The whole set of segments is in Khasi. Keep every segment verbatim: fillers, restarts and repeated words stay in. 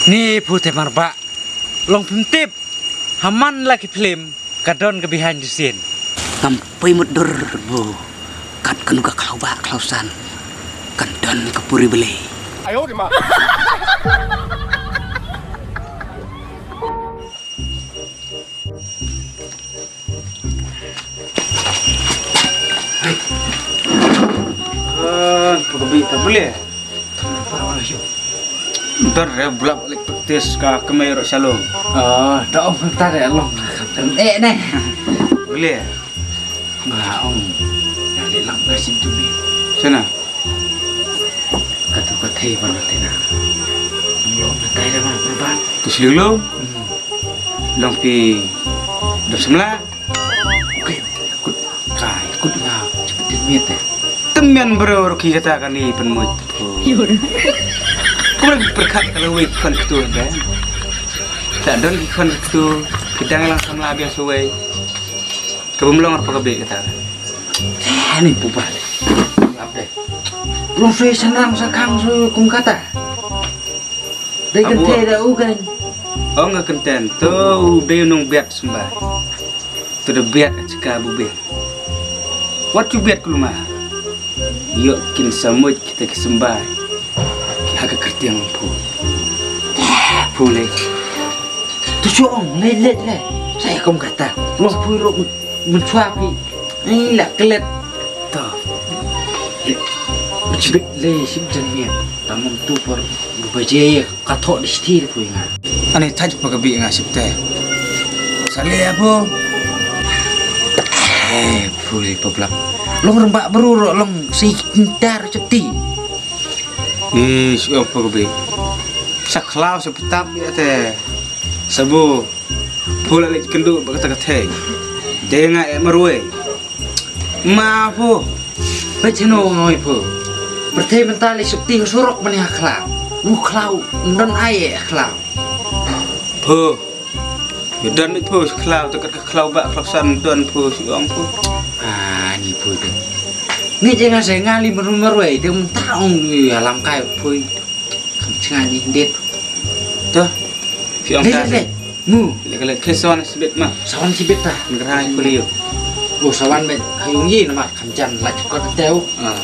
Ni phu te marbah. Long phim tip. Haman la ki film ka don ka behind the scene. Kam poi mut dur bu kat kanu ka khlaw ba khlaw san kan don ka puri bele. Ah, pagabi tak boleh. Ntar ya bulap lek praktis ka kemai rok shalom. Oh, tak om ntar ya long. Eh neh. Boleh. Ba ong. Ya lek lang ka sim tu ni. Sana. Katu ka thei ban na thei na. Long na thei dah ban na ban. Tu sli long. Hmm. Long pi dam samla. Kut kai kut nga. Cepet dia miet eh. Temian bro ruki kata kani penmut. Kumra perkat kalau wei kan ketu kan. Tak don ki kan ketu. Kita ngelang samla biasa wei. Kebumlong apa kebik kata. Ni pubal. Apa deh? Long sui senang sakang sui kum kata. Dei kynthei da u kan. Ong ka kynten to u dei u nongbiat symbai. To da biat ka jaka bu biang. Wat ju biat kulma. Ïoh kin samut kita ki symbai. Ki ha ka kyrtiang phu. Phu lei. Tu shu ong lei lei lei. Sa ïa kum kata. Long phu ruk. Mynshuwa phi. Ni la klet. To. Le. Chibit le sip jan miet. Tamam tu por. Baje ka thok di stir phu nga. Ani thaj pa ka bi nga sip te. Sale apo. Eh, phu ri pa blak. Long rembak beru ro long si kintar chepti. Ni shu ong pa ka bi. Sa khlaw sa petap ya te. Sabu. Phu la leit kynduh bad kata ka thei. Te nga eh marwei. Ma phu. Peit shano nga oi phu. Pyrthei mynta leit sukti ha surok ban ïa khlaw. U khlaw ndon ai eh khlaw. Phu. Ïa don mit phu khlaw te kat ka khlaw ba khlaw san don phu shi ong phu. Ah ni phu te. Ni je nga se nga li marwei marwei te mynta ong ïa lam kai phu. Kam chnga ni dit. To. Phi ong ta. Dei. Mu. Le kale ke sawan sibit ma. Sawan sibit ta. Ngrai kuliu. Oh sawan be hayung yi namar kam jan laj kot teu. Ah.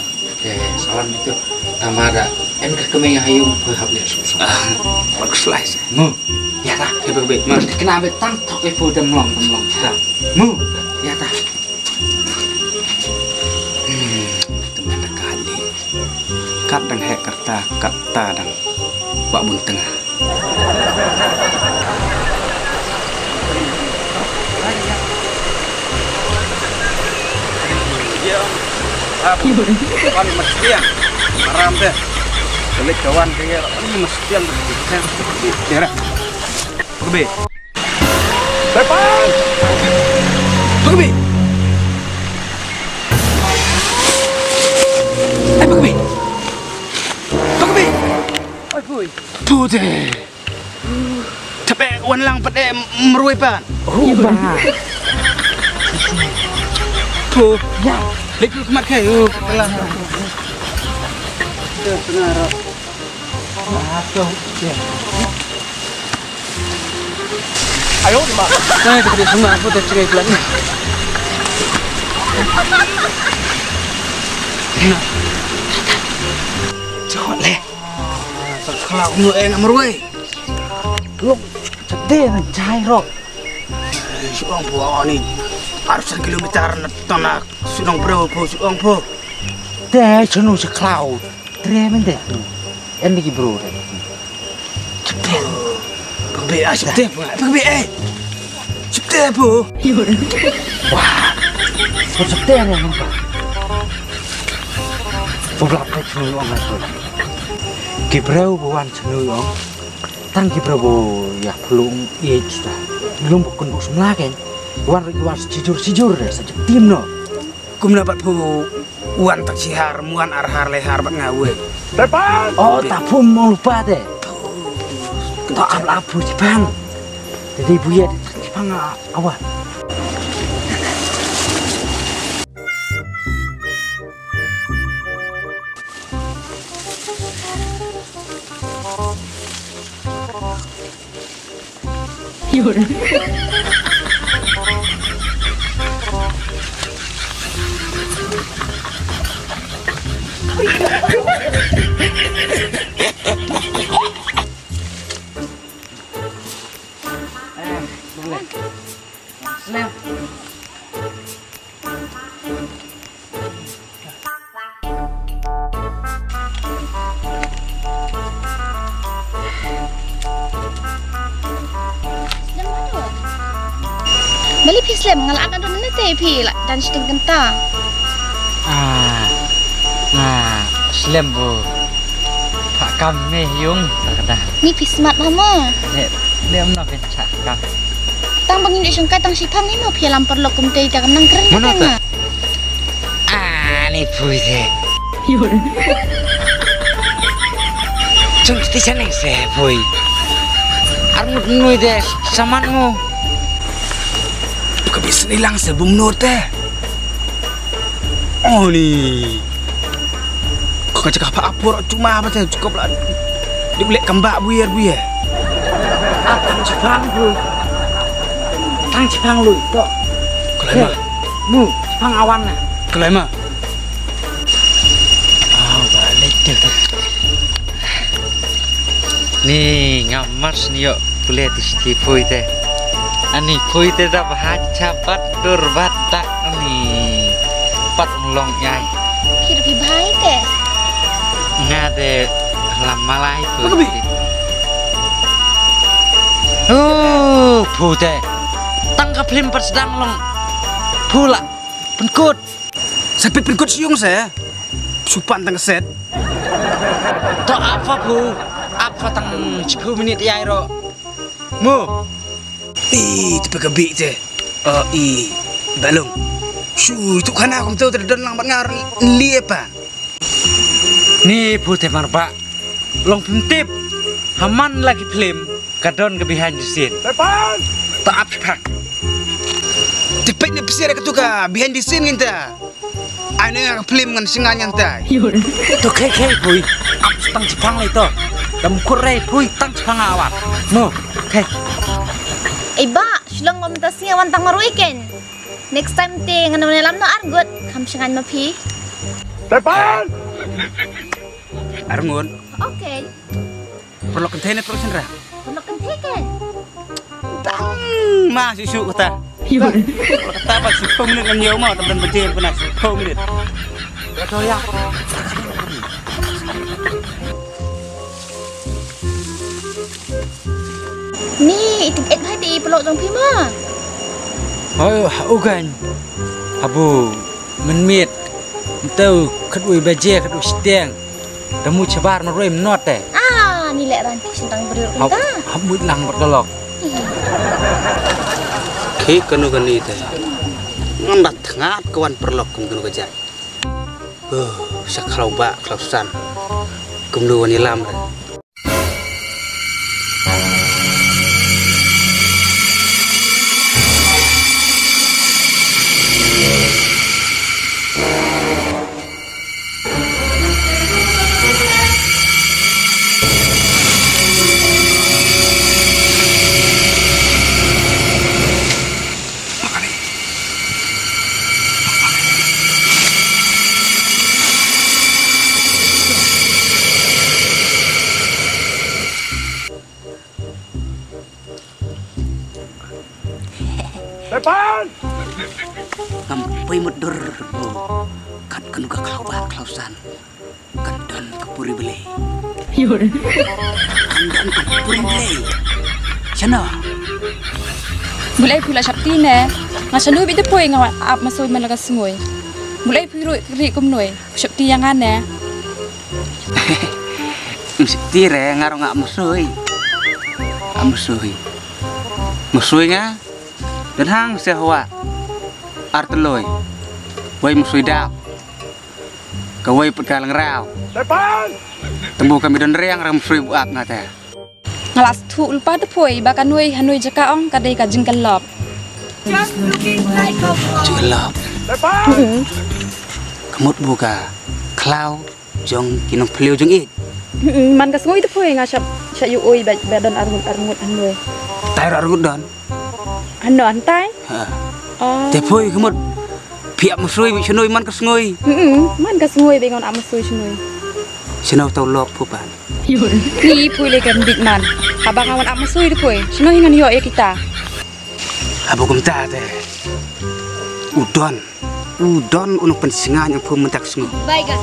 Te sawan itu. Tamada en ka kemeng hayung ko hap le susu. Ah. Wat slice. Mu. Ya ta. Ke be ma. Kena be tang tok e pu dem long dem long. Mu. Ya ta. Hmm, tengah dekat ni. Kat dang hek kerta, kat ta dang bak bun tengah. Ya, aku paling mestian. Haram deh. Balik kawan kaya paling mestian. Ya, dah. Pegbe. Bye bye. Pegbe. Eh, pegbe. Pegbe. Oi, pui. Pute. Tape wan lang pade merwei pan. Oh, ba. Tu. Ya. Lekul kemat kai. Oh, kelas. Tengah rok. Ayo, Mak. Nah, kita semua aku tak cerai pelan ni. Nah. Jawab leh. Sekolah aku eh nak meruai. Lok, sedih nan cai rok. Suang po ni. Arsan kilometer nak tanak. Sunong bro po suang po. Te sunu sekolah. Tre men de. En lagi bro de. Cepte. Pegbe ah cepte pegbe eh. Cepte pu. Wah. Pu cepte ne men pa. Pu blap pe chnu ong ai pu. Ki breu bu wan chnu ong. Tang ki breu bu ya pulung age ta. Lum bu kun bu semla ken. Wan ri wan sijur sijur de sa ceptim no. Kumna pat phu wan tak shihar, muan arhar lehar bat nga wei. Oh, ta phu mo lupa de. Ta am la phu Japan. Jadi buya di Japan nga awan. Balei phi slem? Nga la ap naduh mynne te, phi la dang shiteng kynta. Ah, nga slem bha. Pha kam me yung ta ka da. Ni phi smat ma ma. Ne, ne, em na phi cha kam. Tang ba ngin ïa shongkai tang shipang ni mo, phi lam paralok kumte, ïa ka nang kren. Mano ka ta? Ah, ni phui de. Yun. Chung ti chaneng se phui. Ar mut nui de saman mo. Ka bis ni lang se bum no te. Oh ni. Ko ka jaka pha apor cuma apa te cukup lah. Di ulek kembak buyer buyer. Tang chipang lu. Tang chipang lu to. Kalau emang. Mu chipang awan na. Kalau emang. Aw, balik deh. Ni nga mas ni yok pule ti sti pui te. Ani pui te da bha cha pat dur bat tak ni. Pat long yai. Phi da phi bhai te. Nga de lam malai pui. Makabi. Oh, phu te. Tang ka phlim pat sedang long. Phu la. Pynkut. Sa phi pynkut siung sa. Supan tang set. To apa phu? Apa tang sepuluh minit yai ro. Mo. Ih, tu phi ka bik te. Oh, i balung. Shu tu khana kum tu terdon lang bat ngar li apa. Ni phu te mar ba. Long phim tip. Haman lagi phlim. Ka don ka behind the scene. Tepan! Ta ap phang. Tipik ni pisiar ka tu ka behind the scene nginta. Ai ne nga ka film ngan singa nyan ta. To khei khei pui. Ap tang chipang lai to. Dam kur rei pui tang chipang awat. Mo. Khei. Ei ba, shlong ngam ta singa wan tang marui ken. Next time te ngan wan lam no arngut. Kham singa ma phi. Tepan! Arngut. Okay. Paralok kynthei ne paralok shynrang? Paralok kynthei ken. Tang ma shu shu kata. Kata ba shu phew minit ngan ïoh ma, tang ba jem kena shu phew minit. Kata ya. Ni, itu et bhai ti paralok jong phi ma. Hoi, u kan. Abu, mynmiet. Ntew, khatwei baje, khatwei shiteng. Da mut shabar marwei mynot te. Ah, ni leh ran phi shen tang briew. Hap, kumta. Hap mut lang bad ka lok. Ih. Khie kano kani te. Ngan da thngat ka wan paralok kum kano ka jait. Oh, sha khlaw ba, khlaw san. Kumno wan ïalam re. Tepan! Ngam poi mut dur. Oh, kat kanu ka khlaw ba khlaw san. Kan don ka puri blei. Kan don ka puri blei. Shano? Bulai pula shapti ne. Nga shano bi te poi nga ap masoi man la ka sngoi. Bulai pui roi kri kumnoi. Shapti yang ane. Mesti re nga rong ap masoi. Ap masoi. Masoi nga. Dan hang sehwa. Arteloi. Wai masoi dap. Kawei pat ka lyngraw. Tepan! Tang ba kami don riang ram sui buat nga te. Nga la sngewthuh lypa te poi ba ka nui ha nui jaka ong ka dei ka jingkyllop. Jingkyllop. Tepan! Ka mut ba ka khlaw jong ki nongphliew jong i. Mm, man ka sngui te poi nga shap, shap ïohi ba, ba don arngut, arngut ha nui. Tai ra rut don. Ano antai? Ha. Oh. Te poi kemut. Piap masui bi shenui man ka sngui. Hmm, man ka sngui bi ngon am masui shenui. Shenau tau lok pupan. Ni poi le kan bit man. Haba ngon am masui de poi. Shenui ngan yo ya kita. Haba kumta te. Udon. Udon unuk pen singa nyang pum mentak sngui. Baigan.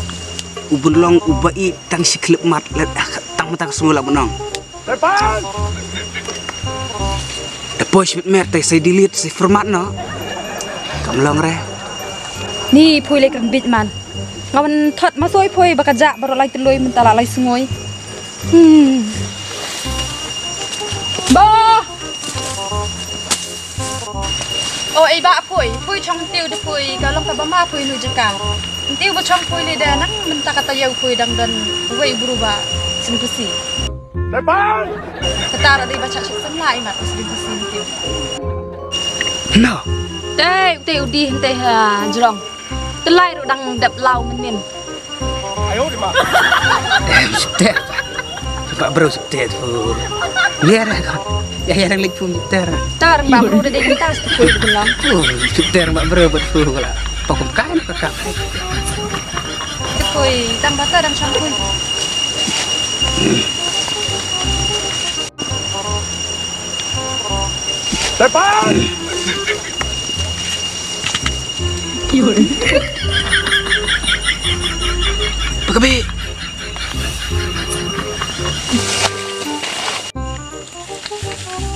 Ubun long uba i tang si klip mat let tang mentak sngui la benong. Tepan! Da poi shibit mer tai sai delete sai format no. Kam long re. Ni poi le kan bit man. Ngawan thot masoi poi baka ja baro lai teloi mentala lai sngoi. Hmm. Ba! O ei ba poi, poi chong tiu de poi ka long ka ba ma poi nu jaka. Tiu ba chong poi le da nang mentaka ta yau poi dang dan wei bru ba sempesi. Tepan! Kata ra dei ba chak chak semla imat pas dei besi tiu. No. Tei, tei udi hentei ha jrong. Telai ru dang dep lau menin. Ayo di ma. Em sipter. Pak bro sipter tu. Liar ya kan. Ya ya dang lik pun sipter. Tar ba bro dei dei tas tu pun bilang. Tu sipter mak bro bet tu lah. Pakum kain pakak. Tekoi, tang bata dang sangkui. Tepan! Pakabi.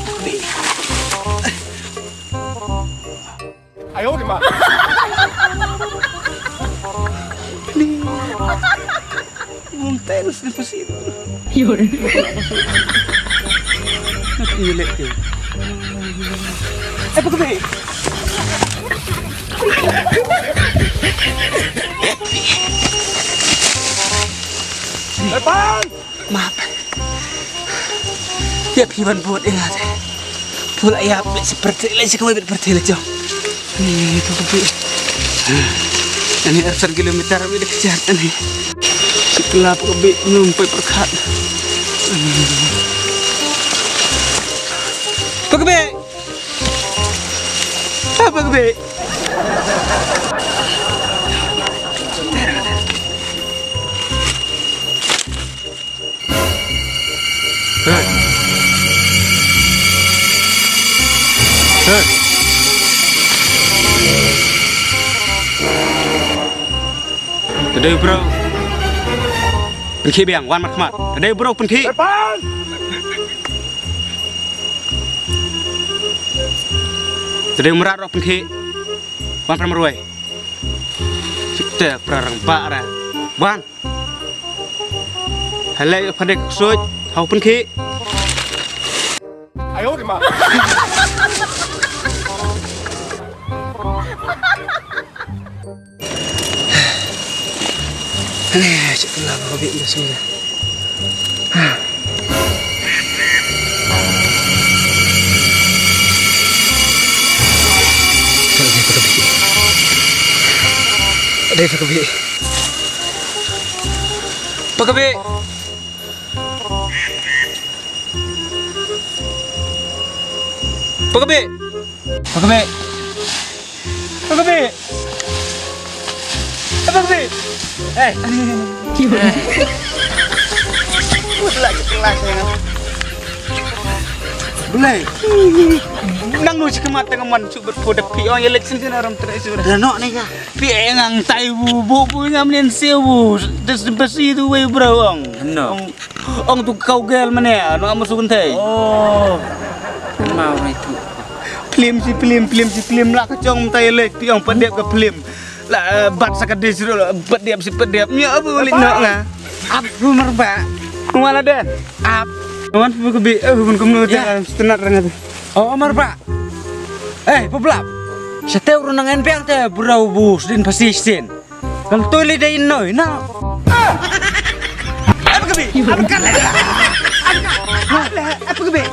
Pakabi. Ayo di ma. Bum tel sini pasi. Yun. Nak ngelek ke. Eh, pakabi. Depan. Map. Ïa phi ban bud ïa nga te. Pula ïa phi si pyrthei le si kawei bit pyrthei le jong. Ni tu kupi. Ani arsan kilometer wi de kejat ani. Si kelap kupi num pai perkat. Pakabe. Apa kabe? Hey. Hey. Tadei bro. Pynkhih biang, wan markhmat. Tadei bro pynkhih. Tadei mrad rok pynkhih. Wan pynmarwei. Chipte pra rangbah ra. Wan. Halei phadik suit hau pynkhih. Ayo di ma. Halei chipte la ba bit da suit. Dei pakabi. Pakabi. Pakabi. Pakabe. Pakabe. Pakabe. Eh. Belai. Nang nu sikemat tengah man cuba podak pi ong ya lek sini aram terai sura. Rano ni ka. Pi engang tai bu bu bu ngam nen sewu. Des besi tu wei bro ong. No. Ong tu kau gel mane, no amu sugun thei. Oh. Mau na itu. Film si film, film si film lah kacong tai lek pi ong padep ka film. Lah bat sa ka dis ru lah padep si padep. Nya abu lek no nga. Ap bu marba. Kumala den. Ap. Wan bu kebi eh bun kumno te tenat rang tu. Oh marba. Eh peblap. Seteu runang en piang te brau bu sdin pasi sdin. Kal tu le dei noi na. Apa kebi? Apa kebi? Apa kebi?